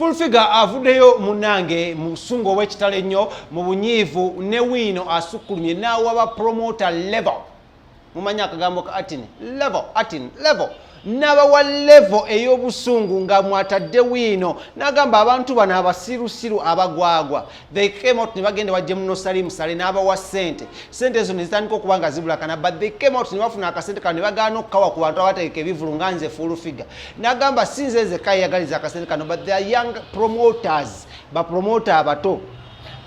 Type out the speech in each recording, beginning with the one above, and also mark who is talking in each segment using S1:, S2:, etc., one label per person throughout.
S1: Full Figure avuddeyo munnange mu busungu obw'ekitalo ennyo, mu bunyiivu ne wiino asukkulumye n'awa ba promoter level. Mumanyi akagambo ka atin level, atin level, n'abawa level ey'obusungu nga mwatadde wiino, n'agamba abantu bano abasirusiru abagwagwa. They came out ne bagenda wajje muno Salim Saleh n'abawa ssente. Ssente ezo ne zitandika okuba nga zibulakana, but they came out ne bafuna akasente kano ne bagaana okukawa ku bantu abategeka ebivulu nga nze Full Figure. N'agamba si nze nzekka yeyagaliza akasente kano, but they are young promoters, bapromota abato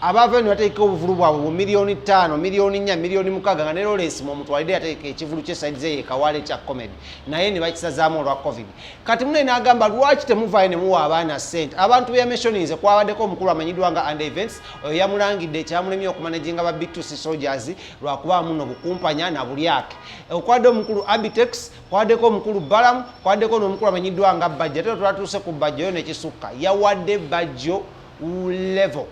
S1: abaavayo ne bategeka obuvulu bwabwe bu 5 miliyoni, 4 miliyoni, 6 miliyoni, nga ne Lawrence mwomutwalidde yategeka ekivulu kyesaidize ye Kawale kya comedy, naye ne bakisazaamu olwa COVID. Kati mune n'agamba, lwaki temuvaayo ne muwa abaana ssente? Abantu be yamentioninze kwabaddeko omukulu amanyiddwa nga And Events. Oyo yamulangidde kyamulemye okumanaginga ba B2C Soldiers lwakuba muno bukumpanya na bulyake. Okwadde omukulu Abitex, kwaddeko omukulu Balamu, kwaddeko n'omukulu amanyiddwa nga Bajjo. Ate twatuuse ku Bajjo yo nekisukka, yawadde Bajjo level,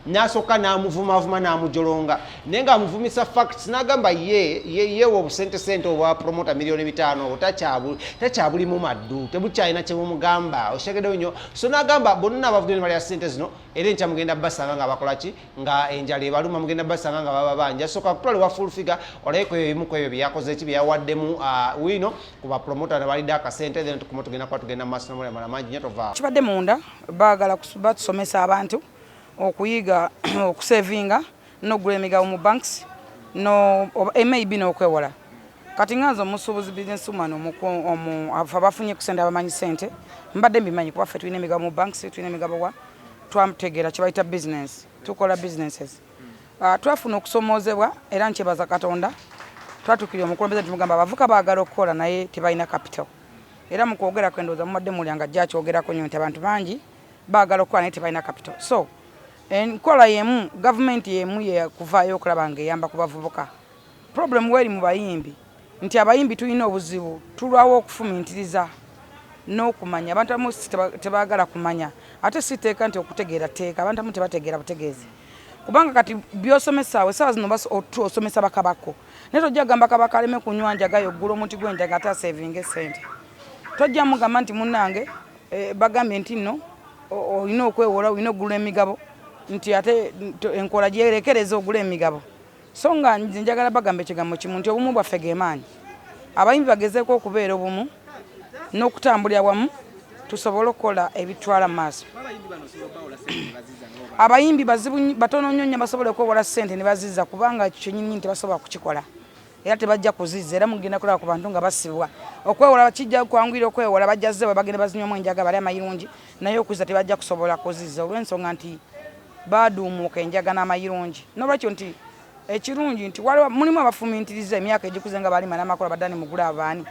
S1: nasooka n'amuvumavuma n'amujolonga, naye ng'amuvumisa facts. N'agamba ye yewa obusente sente obwa promoter 5 miliyoni obwo takyabulimu maddu, tebukyalina kyebumugamba, okitegeddewo nnyo. So n'agamba bonna abavudde ne balya sente zino, era enkya mugenda basanga nga bakola ki, nga enjala ebaluma, mugenda basanga nga baba banja. So kakutwale wa Full Figure olabeko ebimu ku ebyo byeyakoze ki, byeyawaddemu wiino ku bapromota ne balidde akasente. Then tukuma tugenda kuba tugenda mu maaso n'omulala mangi nnyo, tovaawo.
S2: Kibadde munda baagala batusomesa abantu okuyiga okusevinga n'okugula emigabo mu banks no maybe n'okwewola. Kati nga nze omusuubuzi, business woman, afe abafunye ku sente, abamanyi sente, mbadde mbimanyi kuba ffe tulina emigabo mu banks, tulina emigabo wa twategeera kye bayita business, tukola businesses. Twafuna okusomoozebwa era nkyebaza Katonda twatuukirira omukulembeze, tumugamba abavuka baagala okukola naye tebalina capital. Era mu kwogera kwe ndowooza mubadde mulya nga ajja akyogerako nnyo nti abantu bangi baagala okukola naye tebalina capital. So enkola yemu, gavumenti yemu yekuvaayo okulaba nga eyamba ku bavubuka. Problem weri mu bayimbi nti abayimbi tulina obuzibu, tulwawo okufumintiriza n'okumanya. Abantu abamu si tebaagala kumanya, ate si tteeka nti okutegeera tteeka. Abantu abamu tebategeera butegeezi, kubanga kati byosomesa awo essaawa zino osomesa bakabako, naye tojja kugamba kabaka aleme kunywa njaga yoggula omuti gw'enjaga ate asevinga esente. Tojja mugamba nti munnange, bagambye nti nno olina okwewola, olina okugula emigabo, nti ate enkola gyerekereza ogula emigabo. So nga nze njagala bagamba ekigambo kimu nti obumu bwaffe ge maanyi. Abayimbi bagezeeko okubeera obumu n'okutambulira wamu tusobole okukola ebitwala mu maaso. Abayimbi bazibu batono nnyo nnyo basobola okwewola ssente ne bazizza, kubanga ekyo kyennyini tebasobola kukikola era tebajja kuzizza. Era mugenda kulaba ku bantu nga basibwa. Okwewola kijja kwanguyira, okwewola bajja zze bagenda bazinywamu enjaga, bali amayirungi, naye okuzza tebajja kusobola kuzizza olw'ensonga nti baduumuuka enjaga n'amayirungi. Nolwekyo nti ekirungi nti waliwo mulimu abafumintiriza emyaka egikuze nga balima n'amakola baddani mugule abaani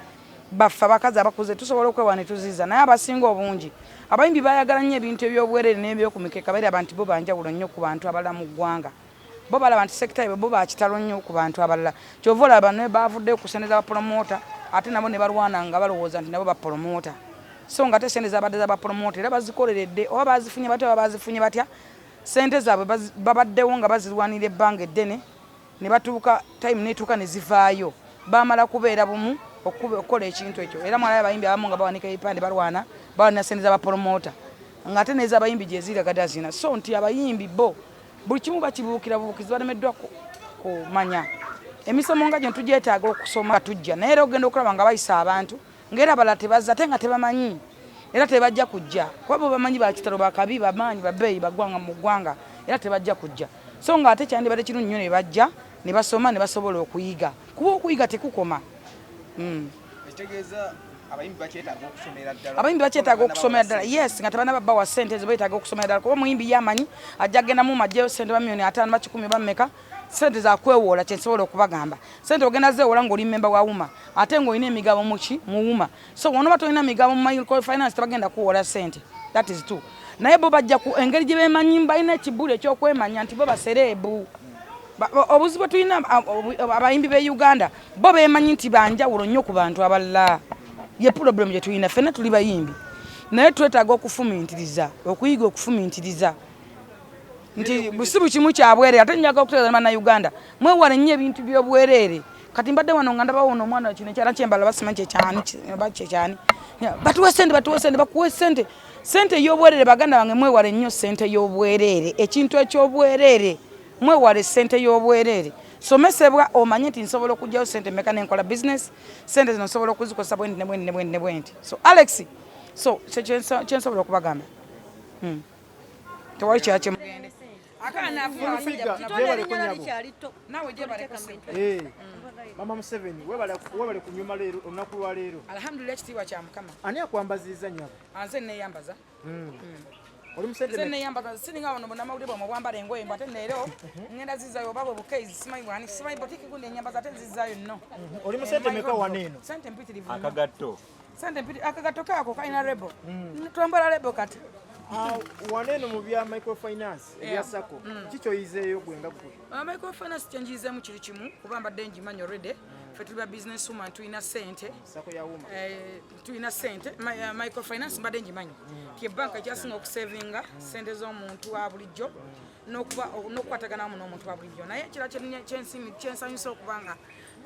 S2: baffe abakazi abakuze tusobola okwewa ne tuziza. Naye abasinga obungi abayimbi bayagala nnyo ebintu ebyobwerere n'ebyokumikeka. Balaba nti bo banjawulo nnyo ku bantu abalala mu ggwanga. Bo balaba nti sector yaabwe bo bakitalo nnyo ku bantu abalala. Kyova olaba ne bavuddeyo ku ssente z'abapromota, ate nabo ne balwana nga balowooza nti nabo bapromota, so nga ate sente zabadde z'abapromota era bazikoleredde oba bazifunye batya oba bazifunye batya. Sente zaabwe babaddewo nga bazirwanira ebbanga eddene ne batuuka time netuuka ne zivaayo. Bamala kubeera bumu okukola ekintu ekyo. Era mwalayo abayimbi abamu nga bawanika ebipande, balwana balwanira sente z'abapromota, ng'ate n'ez'abayimbi gyeziraga zina. So nti abayimbi bo buli kimu bakibuukira bubuukizi, balemeddwa kumanya emisomo nga gye tugyetaaga okusoma tujja naye. Era ogenda okulaba nga bayisa abantu ng'era abalala tebazza ate nga tebamanyi era tebajja kujja, kuba bo bamanyi bakitalo, bakabi, bamaanyi, babeeyi bagwanga mu ggwanga, era tebajja kujja. So nga ate kyandibadde kirungi nnyo ne bajja ne basoma ne basobola okuyiga, kuba okuyiga tekukoma.
S3: Ekitegeeza abayimbi bakyetaaga okusomera ddala.
S2: Abayimbi bakyetaaga okusomera ddala, yes, nga tebanaba bawa sente ezo beetaaga okusomera ddala, kuba omuyimbi ye amanyi ajja kugenda mu majjeyo sente ba 50 miliyoni, ba 100, bammeka, sente zakwewola. Kyensobola okubagamba, sente ogenda zeewola ng'oli memba wa UMA ate ng'olina emigabo muki mu UMA. So wonoba tolina migabo mu microfinance, tebagenda kuwola sente. That is two. Naye bo bajja ku engeri gye bemanyi, balina ekibuli ekyokwemanya nti bo ba celeb. Obuzibu tulina abayimbi b'e Uganda, bo bemanyi nti banjawulo nnyo ku bantu abalala. Ye problem gye tulina. Ffenna tuli bayimbi, naye twetaaga okufumintiriza, okuyiga okufumintiriza nti si buli kimu kyabwereere. Ate njaga okutegeeza bannayuganda, mwewale nnyo ebintu by'obwereere. Kati mbadde wano nga ndabawo ono omwana, kino ekyala kyembala, basimanyi kyekyani oba kyekyani. Batuwe sente, batuwe sente, bakuwe sente. Sente ey'obwereere, baganda bange, mwewale nnyo sente y'obwereere, ekintu eky'obwereere. Mwewale sente y'obwereere. Somesebwa omanye nti nsobola okugyayo sente meka nenkola business, sente zino nsobola okuzikozesa bwendi ne bwendi ne bwendi ne bwendi. So Alex, so kyensobola okubagamba. Tewali kirala kyemugende. Akaana.
S4: Gyebaleko nyabo.
S2: Naawe gyebaleko sente.
S4: Eh, Mama Museveni, webale webale kunyuma leero, olunaku lwa leero.
S2: Alhamdulillah, ekitiibwa kya Mukama.
S4: Ani akwambaziza, nyabo?
S2: Nze neyambaza.
S4: Oli musente?
S2: Nze neyambaza, sininga wano bannamawulire bwamwe bwambala engoye mbu ate neero ngenda zizayo oba bwe bukeezi, simanyi bwani, simanyi botiki gundi enyambaza ate nzizaayo nno.
S4: Oli musente meka wano eno?
S2: Sente mpitirivu nnyo.
S5: Akagatto.
S2: Sente mpitirivu. Akagatto kaako kalina label, twambala label kati.
S4: Ah, wano eno mu bya microfinance ebya SACCO, kikyoyizeeyo gwe nga gwe?
S2: Microfinance kyenjiyizeemu kiri kimu, kuba mbadde ngimanyi already. Ffe tuli ba business woman, tulina sente.
S4: SACCO ya UMA.
S2: Eh, tulina sente. Microfinance mbadde ngimanyi ti ebbanka ekyasinga okusevinga sente z'omuntu wa bulijjo n'okuba n'okukwatagana wamu n'omuntu wa bulijjo. Naye ekira kyensanyusa okuba nga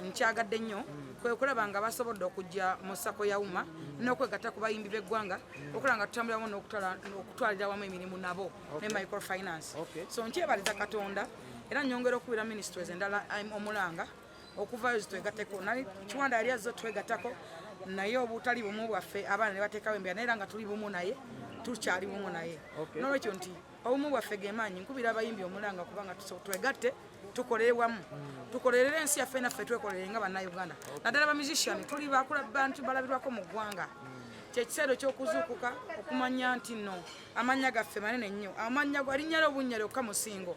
S2: nkyagadde nnyo kwe kulaba nga basobodde okujja mu SACCO ya UMA n'okwegatta ku bayimbi b'eggwanga, okulaba nga tutambulira wamu n'okutwalira wamu emirimu nabo ne microfinance. So nkyebaliza Katonda, era nyongera okubira ministries endala omulanga okuvayo zitwegatteko. Nali Kiwanda yali azze otwegattako, naye obutali bumu bwaffe abaana ne bateekawo embeera, naye era nga tuli bumu naye, tukyali bumu naye. Nolwekyo nti obumu bwaffe gemaanyi. Nkubira abayimbi omulanga kubanga twegatte, tukolere wamu, tukolerere ensi yaffe, naffe twekolere nga Bannayuganda, naddala ba musician. Tuli bakula bantu balabirwako mu ggwanga. Kyekiseera ekyokuzuukuka okumanya nti nno amannya gaffe manene nnyo. Amannya linnya lyobunnya lyokka musingo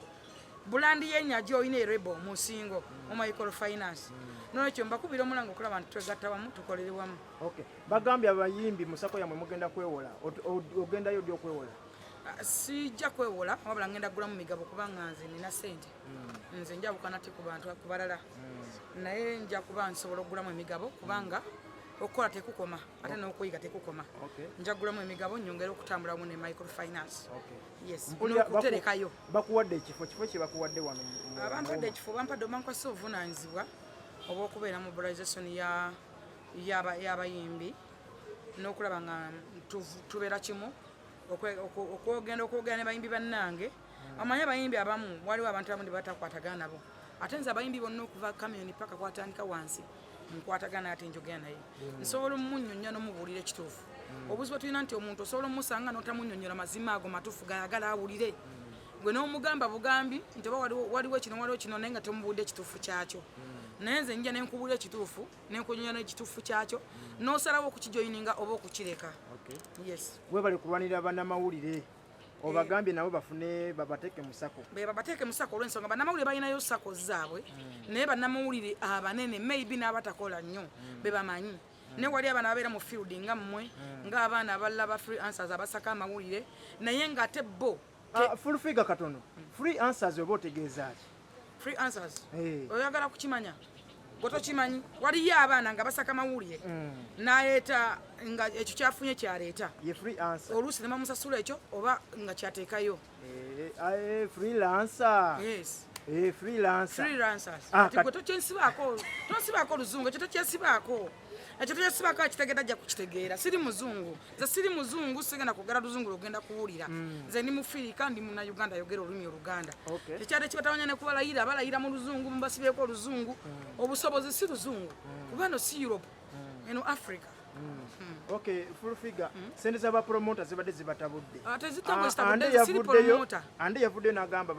S2: brand yenya gyolina e label musingo mu microfinance. Nolwekyo mbakubira omulanga okulaba nti twegatta wamu, tukolere wamu.
S4: Okay. Bagambye abayimbi mu SACCO yammwe mugenda kwewola. Ogendayo ddi okwewola?
S2: Ah, sijja kwewola, wabula ngenda kugulamu migabo kubanga nze nina sente. Nze njawukana te ku bantu ku balala, naye nja kuba nsobola okugulamu emigabo kubanga okukola tekukoma ate n'okuyiga tekukoma. Nja kugulamu emigabo nyongere okutambulamu ne microfinance. Yes. N'okuterekayo.
S4: Bakuwadde ekifo, kifo kye bakuwadde wano
S2: Bampadde ekifo, bampadde, bankwasa obuvunaanyizibwa obw'okubeera mobilization y'abayimbi n'okulaba nga tubeera kimu, okwogenda okwogera ne bayimbi bannange. Omanyi abayimbi abamu, waliwo abantu abamu tebatakwatagana nabo, ate nze abayimbi bonna okuva Kamiyoni paka kwatandika wansi nkwatagana, ate njogera naye, nsobola omumunyonya n'omubuulira ekituufu. Obuzibu tulina nti omuntu osobola omusanga n'otamunyonyola mazima ago matuufu gayagala awulire, gwe n'omugamba bugambi nti oba waliwo kino, waliwo kino, naye nga tomubuulidde ekituufu kyakyo. Naye nze nja nenkubuulira ekituufu, nenkunyonya n'ekituufu kyakyo, n'osalawo okukijoyininga oba okukireka. Yes.
S4: Webale kulwanirira bannamawulire, obagambye nabo bafune, babateeke mu SACCO.
S2: Be babateeke mu SACCO olw'ensonga bannamawulire balinayo SACCO zaabwe, naye bannamawulire abanene maybe n'abatakola nnyo be bamanyi, naye wali abaana babeera mu field nga mmwe, ng'abaana abalala ba free answers abasaka amawulire, naye ng'ate bo
S4: Ah, full figure katono, free answers oba otegeeza ki?
S2: Free answers?
S4: Eh.
S2: Oyagala kukimanya gwe tokimanyi, waliyo abaana nga basaka mawulire n'aleeta nga ekyo kyafunye kyaleeta.
S4: Ye free answer.
S2: Oluusi ne bamusasula ekyo oba nga kyateekayo.
S4: Eh, ah, eh, freelancer.
S2: Yes.
S4: Eh, freelancer.
S2: Freelancers.
S4: Ah,
S2: Kati gwe tokyesibaako, tonsibaako oluzungu, ekyo tokyesibaako, ekyo tokyesibaako. Akitegedde ajja kukitegeera. Siri muzungu nze, siri muzungu, sigenda kwogera luzungu lwogenda kuwulira. Nze ndi mufirika, ndi Munauganda ayogera olulimi Oluganda. Ekyadde kibatawanya ne kubalayira, balayira mu luzungu, mubasibyeko oluzungu. Obusobozi si luzungu, kuba no si Europe, eno Africa.
S4: Okay, full figure, sente z'aba promoter zibadde zibatabudde.
S2: Ah, tezitabwe,
S4: Ah,
S2: zitabudde,
S4: ande
S2: siri promoter.
S4: Ande yavuddeyo n'agamba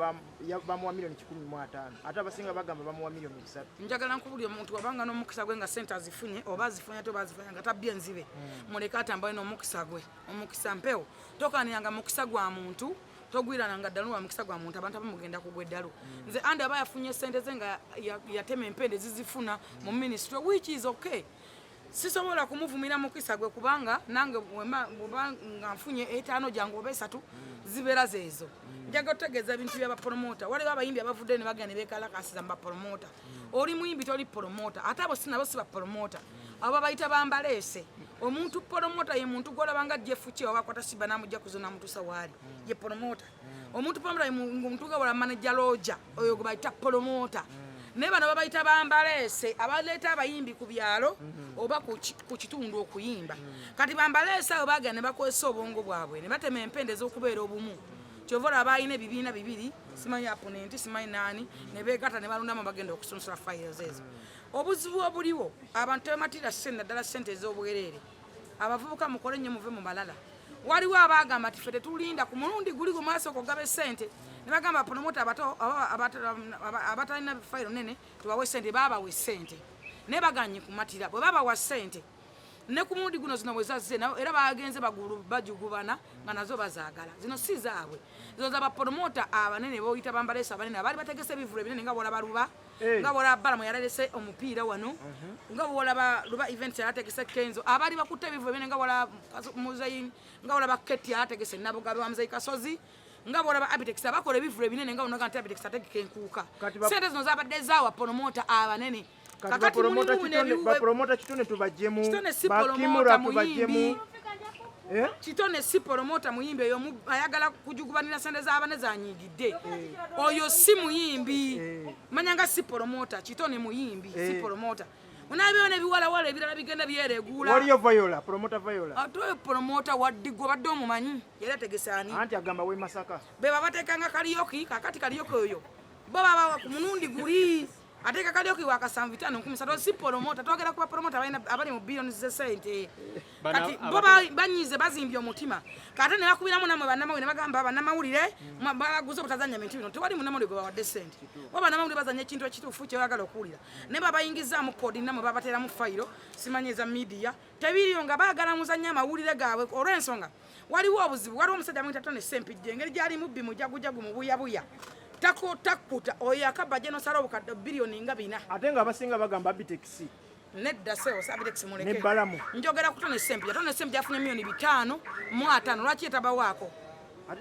S4: bamuwa miliyoni 150, ate abasinga bagamba bamuwa miliyoni 3.
S2: Njagala nkubulya, omuntu wabanga n'omukisa gwe nga sente azifunye, oba azifunye ate oba azifunye nga tabbye enzibe, muleke atambule n'omukisa gwe. Omukisa mpewo, tokaniranga mukisa gwa muntu, togwirananga ddalu wa mukisa gwa muntu. Abantu abamugenda kugwa eddalu. Nze andi aba yafunye sente ze nga yatema empende zizifuna mu ministry, which is okay. Sisobola kumuvumira mukisa gwe, kubanga nange bwemba nga nfunye etaano gyange oba esatu, zibeera zeezo. Njaga otutegeeza ebintu byabapromota. Waliwo abayimbi abavudde ne bagenda ne bekalakasiza mu bapromota. Oli muyimbi, toli promota. Ate abo sinabo si bapromota, abo babayita bambaleese. Omuntu promota ye muntu gwolaba nga Jeff Ki oba akwata Siba namujja kuzo namutuusa waali, ye promota. Omuntu promota ye muntu nga wala manager Roger, oyo gwe bayita promota. Naye bano babayita bambaleese abaleeta abayimbi ku byalo oba ku kitundu okuyimba. Kati bambaleese abo bagenda ne bakozesa obwongo bwabwe ne batema empenda ez'okubeera obumu. Kyova olaba balina ebibiina bibiri, simanyi aponenti, simanyi naani, ne beegatta ne balondamu bagenda okusunsula files ezo. Obuzibu obuliwo, abantu tebamatira ssente, naddala ssente ez'obwereere. Abavubuka mukole nnyo muve mu malala. Waliwo abaagamba nti ffe tetulinda ku mulundi guli gwe mwasooka okugaba essente, ne bagamba promota abato abatalina fayiro nene tubawe ssente. Baabawa essente naye baganye kumatira. Bwe babawa ssente ne ku mulundi guno zino bwe zazze era bagenze bajugubana nga nazo bazaagala. Zino si zaabwe, zino za bapromota abanene boyita bambaleesa abanene abaali bategese ebivvulu ebinene, nga bwolaba Luba, nga bwolaba Balamu yalerese omupiira wano, nga bwolaba Luba Events yalategese Kenzo, abaali bakutte ebivvulu ebinene, nga bwolaba Muzeyi, nga bwolaba Keti yalategese Nabugabe wa Muzeyi Kasozi, nga bwolaba Abitex, abakola ebivvulu ebinene, nga bonaga nti Abitex ategeka enkuuka. Sente zino zabadde zaawa promota abanene.
S4: Kakati bapromota Kitone tubajjemu,
S2: Kitone si
S4: Bakimura
S2: promota
S4: tubajjemu.
S2: muyimbi.
S4: Eh?
S2: Kitone si promota muyimbi. Oyo ayagala kujugubanira sente z'abane zanyigidde, oyo si muyimbi. Manya nga si promota. Kitone muyimbi, si promota. Onabeyo nebiwalawala ebirala bigenda byereguula.
S4: Waliyo Viola, promota Viola.
S2: Ate oyo promota waddigwa badde omumanyi yali ategese ani?
S4: Anti agamba we Masaka.
S2: Beba bateekanga karaoke. Kakati karaoke oyo bo babawa ku mulundi guli ateeka karaoke wa kasanvu, itaano, 30,000. Si promota. Twogera kuba promota abali mu billions z'esente. Kati bo banyize, bazimbye omutima, kate ne bakubiramu namwe bannamawulire, ne bagamba bannamawulire baguze obutazanya bintu bino. Tewali munnamawulire gwe bawadde sente. Bo bannamawulire bazanya ekintu ekituufu kyebayagala okuwulira, naye babayingizaamu kodi, namwe babateeramu fayiro simanyi eza media, tebiriyo nga baagala muzanye amawulire gaabwe. Olw'ensonga waliwo obuzibu, waliwo omusajja amuyita Tone Sempijja, engeri gyali mubbi, mujagujagu, mubuyabuya, takkuta. Oyo akabba gyenosala obukadde biliyoni nga 400.
S4: Ate nga abasinga bagamba Abitex.
S2: Nedda sewo, Abitex muleke.
S4: Ne Balamu.
S2: Njogera ku Tone Sempijja. Tone Sempijja afunye miliyoni 550. Lwaki etabawaako?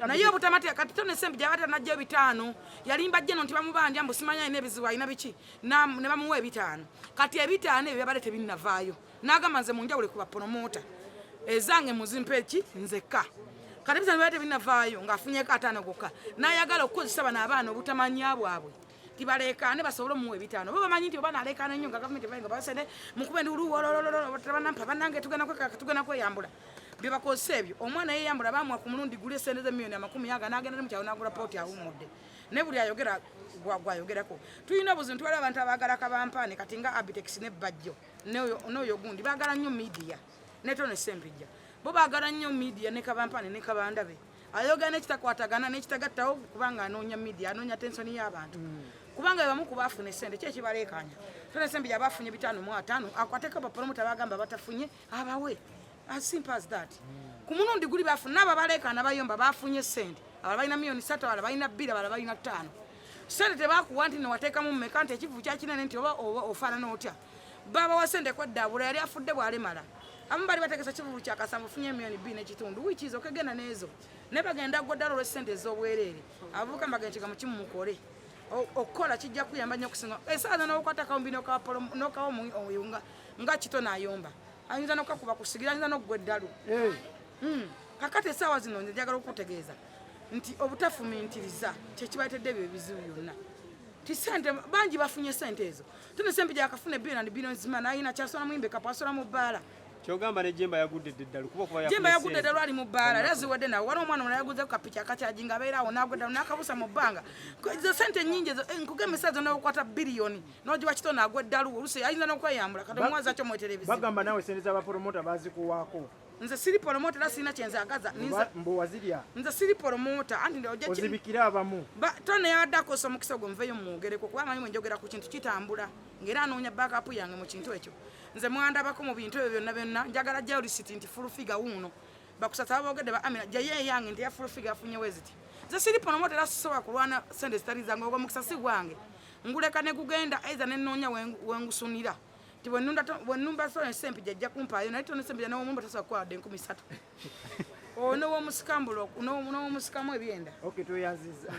S2: Naye obutamatira. Kati Tone Sempijja abadde tanajjayo 500, yalimba jeno nti bamubanja, mbu simanya alina ebizibu, alina biki, ne bamuwa 500. Kati 500 ebyo byabadde tebinnavaayo, n'agamba nze munjawule ku bapromota, ezange muzimpa eki nzekka. Kati 500 byabadde tebinnavaayo, ng'afunyeko 50 gokka, n'ayagala okukozesa bano abaana obutamanya bwabwe tibaleekaane basobole omuwa 500. Bo bamanyi nti oba naleekaana nnyo nga gavumenti ebaye nga basente mukube enduulu, tebanampa bannange, tugenda kwekaka, tugenda kweyambula. Bye bakozesa ebyo. Omwana yeyambula, bamuwa ku mulundi guli esente z'emiliyoni 20, n'agenda ne mukyalo n'agula pooti, awummudde. Naye buli ayogera gwayogerako. Tulina obuzibu nti waliwo abantu abaagala kabampaane. Kati nga Abitex ne Bajjo n'oyo gundi baagala nnyo media, ne Tone Sempijja, bo baagala nnyo media ne kabampaane ne kabandabe. Ayogera n'ekitakwatagana n'ekitagattawo, kubanga anoonya media, anoonya attention y'abantu, kubanga bebamu ku baafuna esente. Ki ekibaleekaanya? Tone Sempijja bafunye 550, akwateko bapromota bagamba batafunye abawe, as simple as that. Ku mulundi guli bafuna, n'abo abaleekaana bayomba bafunye sente. Abalala balina miliyoni 3, abalala balina 2, abalala balina 5. Sente tebakuwa nti newateekamu mmeka, nti ekivu kyakinene, nti oba ofaanana otya. Babawa sente kweddaabula. Yali afudde bw'alemala. Abamu bali bategesa kivulu kya kasanvu, ofunye miliyoni 2.5, wiiki zo okegenda n'ezo, naye bagenda gwa ddala olw'essente ez'obwereere. Abavubuka mbagenda kigambo kimu, mukole. Okukola kijja kuyamba nnyo okusinga esaaza n'okwata akawumbi n'okawa oyo nga Kitone ayomba, ayinza n'okakuba kusigira, ayinza n'okugwa eddalu. Kakati essaawa zino nze njagala okutegeeza nti obutafumintiriza kyekibaleetedde ebyo ebizibu byonna. Ti sente bangi bafunye sente ezo. Tone Sempijja yakafuna billion and billions, man ayina kyasola muyimbe kapo asola mu bbaala.
S5: Kyogamba ne Jemba yagudde eddalu kuba okuba
S2: Jemba yagudde eddalu, ali mu bbaala era ziwedde nawe. Waliwo omwana omulala yaguze ku kapiki akakyajinga, abeera awo n'agwa eddalu n'akabuusa mu bbanga. Ezo sente nnyingi ezo, nkugamba esaa zonna okukwata biliyoni n'ogiwa Kitone agwa eddalu, oluusi ayinza n'okweyambula. Kati omuwaza kyo mwetera ebizibu.
S4: Bagamba naawe sente z'abapromota bazikuwaako.
S2: Nze siri promota era sirina kyenzagaza.
S4: Mbu wazirya.
S2: Nze siri promota, anti ojja
S4: ozibikire abamu.
S2: Tone yabadde akozesa omukisa ogwo nveeyo mwogereko, kuba amanyi bwe njogera ku kintu kitambula, ng'era anoonya backup yange mu kintu ekyo. Nze mwandabako mu bintu ebyo byonna byonna. Njagala jjayo lisiti nti Full Figure wuuno, bakusasa boogedde ba Amina, jjayo eyange nti eya Full Figure afunyewo eziti. Nze siri promota era sisobola kulwana sente zitali zange. Ogwo mukisa si gwange, nguleka ne gugenda either nenoonya wengusunira nti bwenumba Tone Sempijja ajja kumpaayo. Naye Tone Sempijja newomumba tasobola kukuwa 3,000, oyo nowomusikambulo nowomusikamu ebyenda.
S4: Okay, tweyanziza.